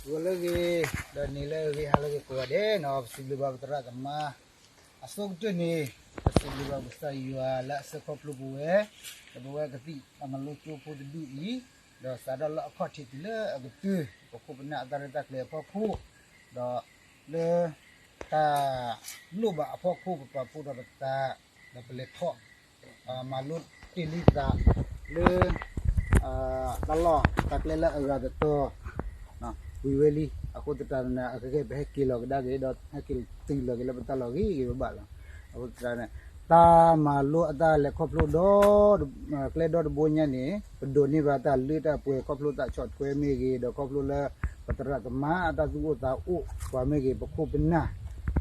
ဂီၤလၢအဂ့ၤ, ဒီးနံၤလၢအဂ့ၤ ဟါလၢအဂ့ၤကိးဂၤဒဲးနီၤ, ပစံးဘျုးဘၣ်ပသရၣ်သမါအဆိကတၢၢ်န့ၣ်, ပစံးဘျုးဘၣ်ပကစၢ်ယွၤလၢအဆှၢခီဖျိပဝဲ, ဒီးပဝဲကသံၣ်အမၤလိကၠိဖိတဒူၣ်အံၤ, ဒီးစးထီၣ်လၢအခီၣ်ထံးတုၤလၢအကတၢၢ်, ပခိၣ်ပနၢ်အတၢ်ရဲၣ်တၢ်ကျဲၤအဖီခိၣ်, ဒီးလၢ တၢ်လိၣ်ဘၣ်အဖီခိၣ် ပပာ်ဖှိၣ်ထီၣ်ပသး, ဒီးပလဲၤထီၣ် မၤလိတ့ၢ်လံသးလၢ တၢ်လီၢ်တၢ်ကျဲလၢအဂၤတတီၤ ဝံၤဝဲလံ. အဃိသတးန့ၣ် အကကဲပဟဲက့ၤလီၤကဒါက့ၤ ဒီးဟဲက့ၤတုၤလီၤက့ၤလၢပတၢ်လီၢ်ဂ့ၤဂ့ၤဘၣ်ဘၣ်လီၤ. အဃိသတးန့ၣ် တၢ်မၤလိအတၢ်လဲၤခီဖျိဒီး ကျဲဒီတဘိညါန့ၣ် ပဒိးန့ၢ်ဘၣ်တၢ်လၢတၢ်ပှဲၤခီဖျိတၢ်ဆီၣ်ထွဲမ့ၢ်ဂ့ၤ, ဒီးခီဖျိလၢ ပသရၣ်သမါအတၢ်သူၣ်အိၣ်သးအိၣ်ပှၤမ့ၢ်ဂ့ၤ, ပခိၣ်ပနၢ်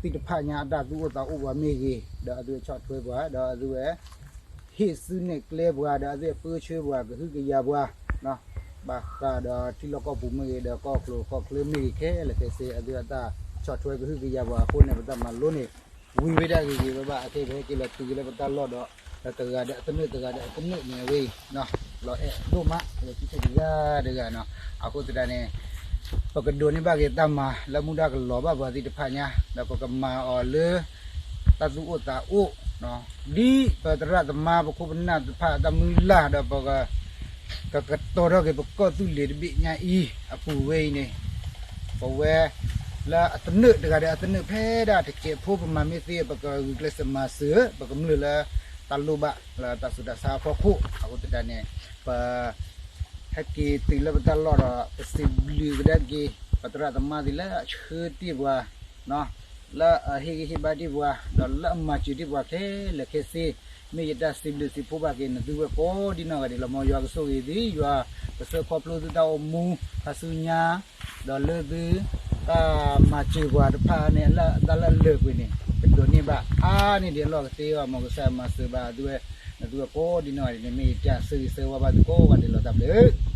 သ့ၣ်တဖၣ်ညါအတၢ်သူၣ်အိၣ်သးအိၣ်ပှၤမ့ၢ်ဂ့ၤ, ဒီးအဝဲဆီၣ်ထွဲပှၤ, ဒီးအဝဲ ဟ့ၣ်စုနဲၣ်ကျဲပှၤ, ဒီးအဝဲပၢဆှၢပှၤ, ကဟုကယာ်ပှၤ, ဘၣ်ဃးဒီးထံလီၢ်ကီၢ်ပူၤမ့ၢ်ဂ့ၤ, ဒီးကီၢ်ချၢကီၢ်ချၢမ့ၢ်ဂ့ၤခဲလၢာ်ခဲဆ့, အဝဲအတၢ်ဆီၣ်ထွဲကဟုကယာ်ပှၤအဃိန့ၣ် ပတၢ်မၤလိန့ၣ် ဝံၤဝဲဒၣ်ဂ့ၤဂ့ၤဘၣ်ဘၣ်, အကဲပဟဲက့ၤလီၤတုၤက့ၤလၢပတၢ်လီၢ်ဒီး ဒီးတဂၤဒီးအသနၢၣ်တဂၤဒီးအသနၢၣ်န့ၣ်ဝဲအံၤ လီၤအဲၣ်ဒိၣ်မး လၢခံကတဂၤတဂၤနီၤ. အဃိသတးန့ၣ် ပကဒိးန့ၢ်ဘၣ်က့ၤတၢ်မၤလၢမူဒါကလီၤဘၣ်ပှၤသ့ၣ်တဖၣ်ညါ, ဒီးပကမၤအီၤလၢ တၢ်သူၣ်အိၣ်သးအိၣ်, ဒ်ပသရၣ်သမါပခိၣ်ပနၢ်တဖၣ်အတၢ်မုၢ်လၢ်ဒီးပက ကကတီၤထီၣ်က့ၤပကီၢ်သူလ့ၤတဘ့ၣ်ညါအံၤ အပူၤဝဲအံၤန့ၣ် ပဝဲ လၢအသနၢၣ်တဂၤဒီးအသနၢၣ်ဖဲဒၣ်တစဲးဖိ ပမၤမ့ၢ်သ့ ပကဂုာ်ကျဲးစၢးမၤစၢၤ ပကမျၢၢ်လၢ တၢ်လိၣ်ဘၣ်လၢတၢ်ဆူးတၢ်ဆါအဖီခိၣ် အဃိသတးန့ၣ် ပ ဟဲက့ၤတုၤလၢပတၢ်လီၢ်ဒီး ပစံးဘျုးကဒါက့ၤ ပသရၣ်သမါသ့ၣ်လၢအဆှၢတ့ၢ်ပှၤ လၢအဟ့ၣ်ဂံၢ်ဟ့ၣ်ဘါတ့ၢ်ပှၤ ဒီးလၢအမၤစၢၤတ့ၢ်ပှၤခဲလၢာ်ခဲဆ့ မ့ၢ်ယတၢ်စံးဘျုးစံးဖှိၣ်ဘၣ်က့ၤနသုဝဲကိးဒံနီၢ်ဂၤဒဲးလီၤ. မ်ယွၤကဆိၣ်ဂ့ၤသု, ယွၤကဆှၢခီဖျိသုတၢ်အိၣ်မူ ခါဆူညါ ဒီးလၢသု တၢ်မၤစၢၤပှၤတဖၣ်န့ၣ် လၢတၢ်လၢအလၢာ်ကွံာ်န့ၣ် ကဒိးန့ၢ်ဘၣ်အါန့ၢ်ဒံးအလီၢ်ကသ့အဂီၢ် မ်ကစၢ်မၤစၢၤဘၣ်သုဝဲ နသုဝဲကိးဒံနီၢ်ဂၤဒဲးန့ၣ် မ့ၢ်ယတၢ်ဆၢဂ့ၤဆၢဝါဘၣ်သုကိးဂၤဒဲးလီၤ. တၢ်ဘျုး